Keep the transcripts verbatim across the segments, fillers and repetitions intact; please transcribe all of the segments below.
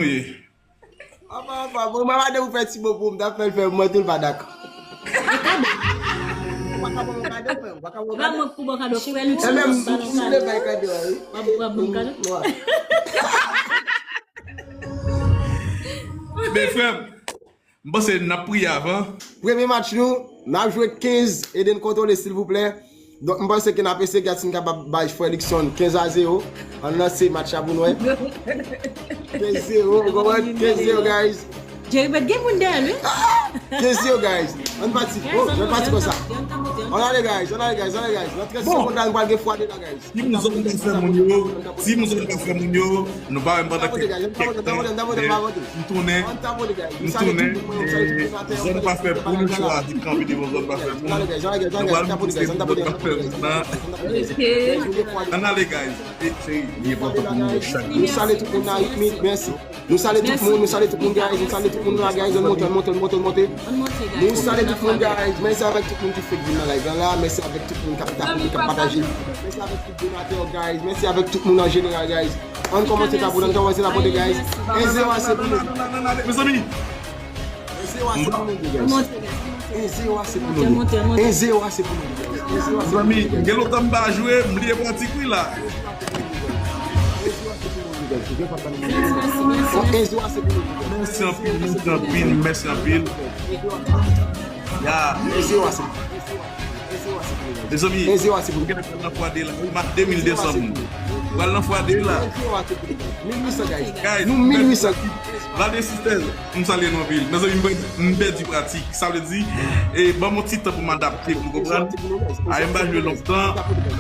Apa, apa, bon, mwen madanm ou fè ti mo pou m, t ap fè l fè mwen tou, l pa dakò. Ou pa ka ban mwen kado, frè, ou pa ka ban mwen kado. Ba mwen pou ban kado, frè, li ti moun ba nou kado. W ap ban m kado? Men frè m, m panse n ap priye avan. Premye match nou, n ap jwe kenz, ede n kontwole silvouplè. Donk, m panse ke n ap eseye gad si n kapab bay frè Luckson kenz a zewo. Ann lanse match la pou n wè. Kenz zewo, ou konprann? Kenz zewo, guys. Jerry Bèt gen moun dèyè l, wi. Kenz zewo, guys. Ann pati. Oh, ann pati konsa. Ann ale, guys. Ann ale, guys. Ann ale, guys. Nan trèz segonn la, nou pral gen fwa de la, guys. Team zòn pa fè moun yo, team zòn pa fè moun yo, nou pa wè m pandan kèk tan, men m tounen, m tounen, e zòn pa fè poul, chwazi kanpe devan zòn pa fè poul. Nou pral montre pou zòn pa fè moun nan. Ann ale, guys. E, cheri, li enpòtan pou nou wè chak jou. Nou salye tout moun nan Ritmik, mèsi. Nou salye tout moun, nou salye tout moun, guys. Nou salye tout moun la, guys. Ann monte, ann monte, ann monte, ann monte. Nou salye tout moun, guys. Mèsi avèk tout moun ki fèk vin nan live la. Mèsi avèk tout moun k ap tapote, k ap pataje. Mèsi avèk tout donatè, guys. Mèsi avèk tout moun an jeneral, guys. Ann kòmanse tapote, ann kòmanse tapote, guys. En zewo ase pou nou. Mezanmi, en zewo ase pou nou, guys. En zewo ase pou nou. En zewo ase pou nou, guys. Mezanmi, gen lontan m pa jwe, m bliye pratik wi la. Mèsi anpil, mèsi anpil, mèsi anpil. Ya. Mezanmi, nou gen nan fwa de la, m ak de mil de san moun. Pral nan fwa de la. Guys, nou mèt, Brother Sisters, m salye nou anpil. Mezanmi, m pèdi, m pèdi pratik. Sa vle di, e, ban m yon ti tan pou m adapte, pou m konprann. A, m pa jwe lontan.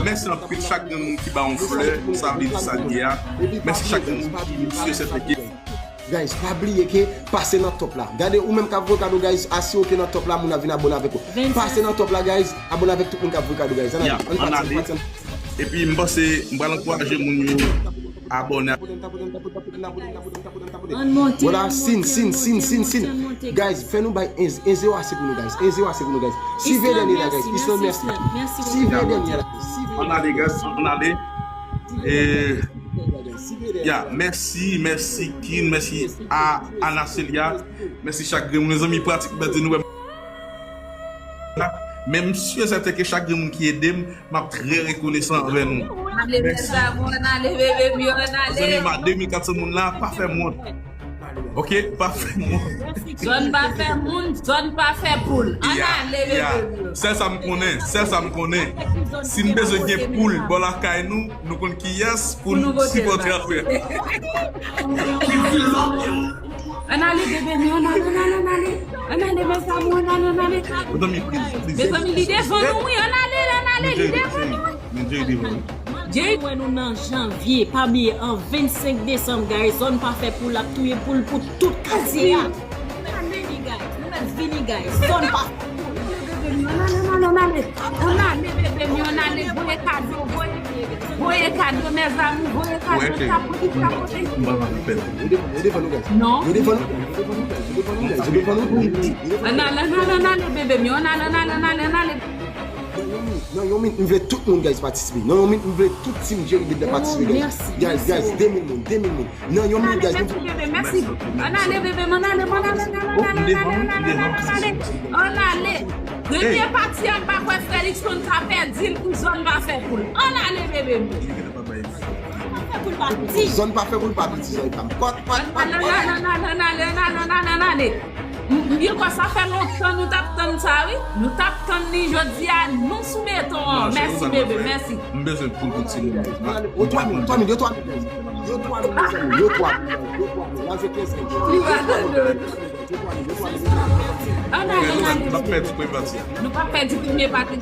Mèsi anpil chak grenn moun ki ba yon flè, sa vle di sa l ye a. Mèsi chak grenn moun ki sou sèt ekip. Guys, pa bliye ke pase nan top la. Gade ou menm k ap voye kado, guys, asire w ke nan top la, moun ap vin abòne avèk ou. Pase nan top la, guys, abòne avèk tout moun k ap voye kado, guys. Ann ale, ann pati, ann pati, ann pati. Epi m panse m pral ankouraje moun yo abòne. Ann monte, voilà, ann monte, sin, ann sin, monte, sin, ann monte, sin, ann monte, sin. Guys, fè nou bay en, en zewo ase pou nou, guys. En zewo ase pou nou, guys. Siveye dènye la, guys. Islam, mèsi. Siveye dènye la, guys. Ann ale, guys, ann ale. E, ya, mèsi, mèsi Kin, mèsi a Anacelia. Mèsi chak grenn moun, mezanmi, pratik, mèsi nou. Men m si e sèten ke chak grenn moun ki ede m, m ap trè rekonesan anvè nou. Mèsi. Mezanmi, ma de mil kat san moun la, pa fè m wont. Ok, pa fè m wont. Zòn pa fè moun, zòn pa fè poul. Ann ale, bebe. Sèl sa m konnen, sèl sa m konnen. Si n bezwen gen poul bò lakay nou, nou konn kiyès pou n sipòte apre. Ann ale, bebe, men ann ale, ann ale, ann ale. Ann ale, mezanmi, ann ale, ann ale. Mezanmi, li devan nou, wi, ann ale, ann ale, li devan nou, wi. Men Jerry devan nou. Jerry wè nou nan janvye, pa bliye, an vennsenk desanm, guys, zòn pa fè poul ap touye poul pou tout katye a. Nou mèt vini, guys, nou mèt vini, guys, zòn pa fè poul. Ann ale, ann ale, ann ale, ann ale, bebe m yo, ann ale, voye kado, voye, voye kado, mezanmi, voye kado, tapote, tapote. M pa nan pèp. Non. Ann ale, ann ale, ann ale, bebe m yo, ann ale, ann ale, ann ale, ann ale. Nan yon minit, nan yon minit, m vle tout moun, guys, patisipe. Nan yon minit, m vle tout team Jerry Bèt la patisipe, guys. Guys, guys, de mil moun, de mil moun. Nan yon minit, guys. Mèsi, bebe, mèsi. Ann ale, bebe m, ann ale, ann ale, ann ale, ann ale, ann ale, ann ale, ann ale. Ann ale. Premye pati a, m pa kwè Fredrickson ka pèdi l pou zòn pa fè poul. Ann ale, bebe m. Zòn pa fè poul pa piti, zòn pa m. Kòt, kòt, kòt, kòt. Ann ale, ann ale, ann ale, ann ale, ann ale, ann ale. M, m, yo kwè sa fè lontan nou t ap tann sa, wi. Nou t ap tann li, jodi a, nou sou beton an. Mèsi, bebe, mèsi. M bezwen poul pou timoun yo. Yo twa mil, twa mil, yo twa mil. Yo twa mil, mezanmi, yo twa mil, yo twa mil. Lave kenz mil. Ann ale, ann ale. N ap pèdi premye pati a. Nou p ap pèdi premye pati.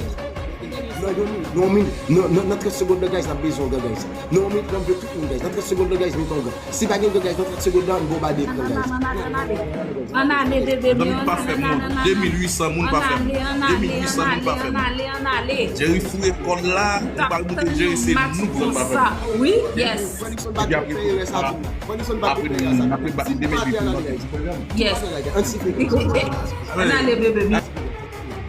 Nan yon minit, nan yon minit, nan, nan, nan trant segonn nan, guys, n ap bezwen yon gan, guys. Nan yon minit, n ap bezwen tout moun, guys. Nan trant segonn nan, guys, nou pran yon gan. Si pa gen gan, guys, nan trant segonn nan, n bombade ekran, guys. Ann ale, bebe m yo, ann ale, ann ale, ann ale. De mil uit san moun pa fè moun. De mil uit san moun pa fè moun. Ann ale, ann ale, ann ale, ann ale. Jerry foure kòl la, nou pral montre Jerry se nou ki zòn pa fè moun. Wi, yes. Epi apre, apre, apre, de mil uit, yes. Ann ale, bebe m.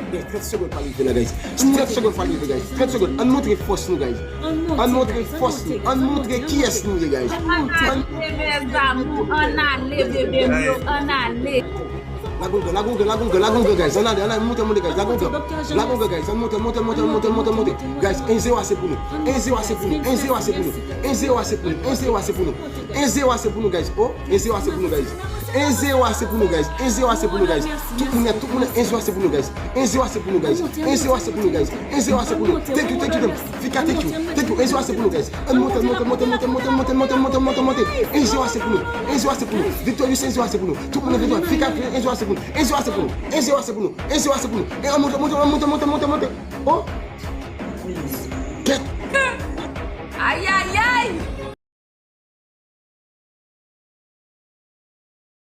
Guys, trant segonn pa rive la, guys. Trant segonn pa rive, guys. Trant segonn. Ann montre fòs nou, guys. Ann montre fòs nou. Ann montre kiyès nou ye, guys. Ann ale, mes amours. Ann ale, bebe m yo. Ann ale. Lagongan, lagongan, lagongan, lagongan, guys. Ann ale, ann ale, monte, monte, guys. Lagongan. Lagongan, guys. Ann monte, monte, monte, monte, monte, monte. Guys, en zewo a se pou nou. En zewo a se pou nou. En zewo a se pou nou. En zewo a se pou nou. En zewo a se pou nou. En zewo a se pou nou, guys. Oh, en zewo a se pou nou, guys. En zewo a se pou nou, guys. En zewo a se pou nou, guys. Tout moun, tout moun, en zewo a se pou nou, guys. En zewo a se pou nou, guys. En zewo a se pou nou, guys. En zewo a se pou nou. Thank you, thank you, thank you. Fika, thank you. Thank you. En zewo a se pou nou, guys. Ann monte, monte, monte, monte, monte, monte, monte, monte, monte, monte, monte. En zewo a se pou nou. En zewo a se pou nou. Victorious, en zewo a se pou nou. Tout moun, Victorious. Fika, en zewo a se pou nou. En zewo a se pou nou. En zewo a se pou nou. En zewo a se pou nou. E ann monte, monte, monte, monte, monte, monte. Oh. Kèt. Ayayay.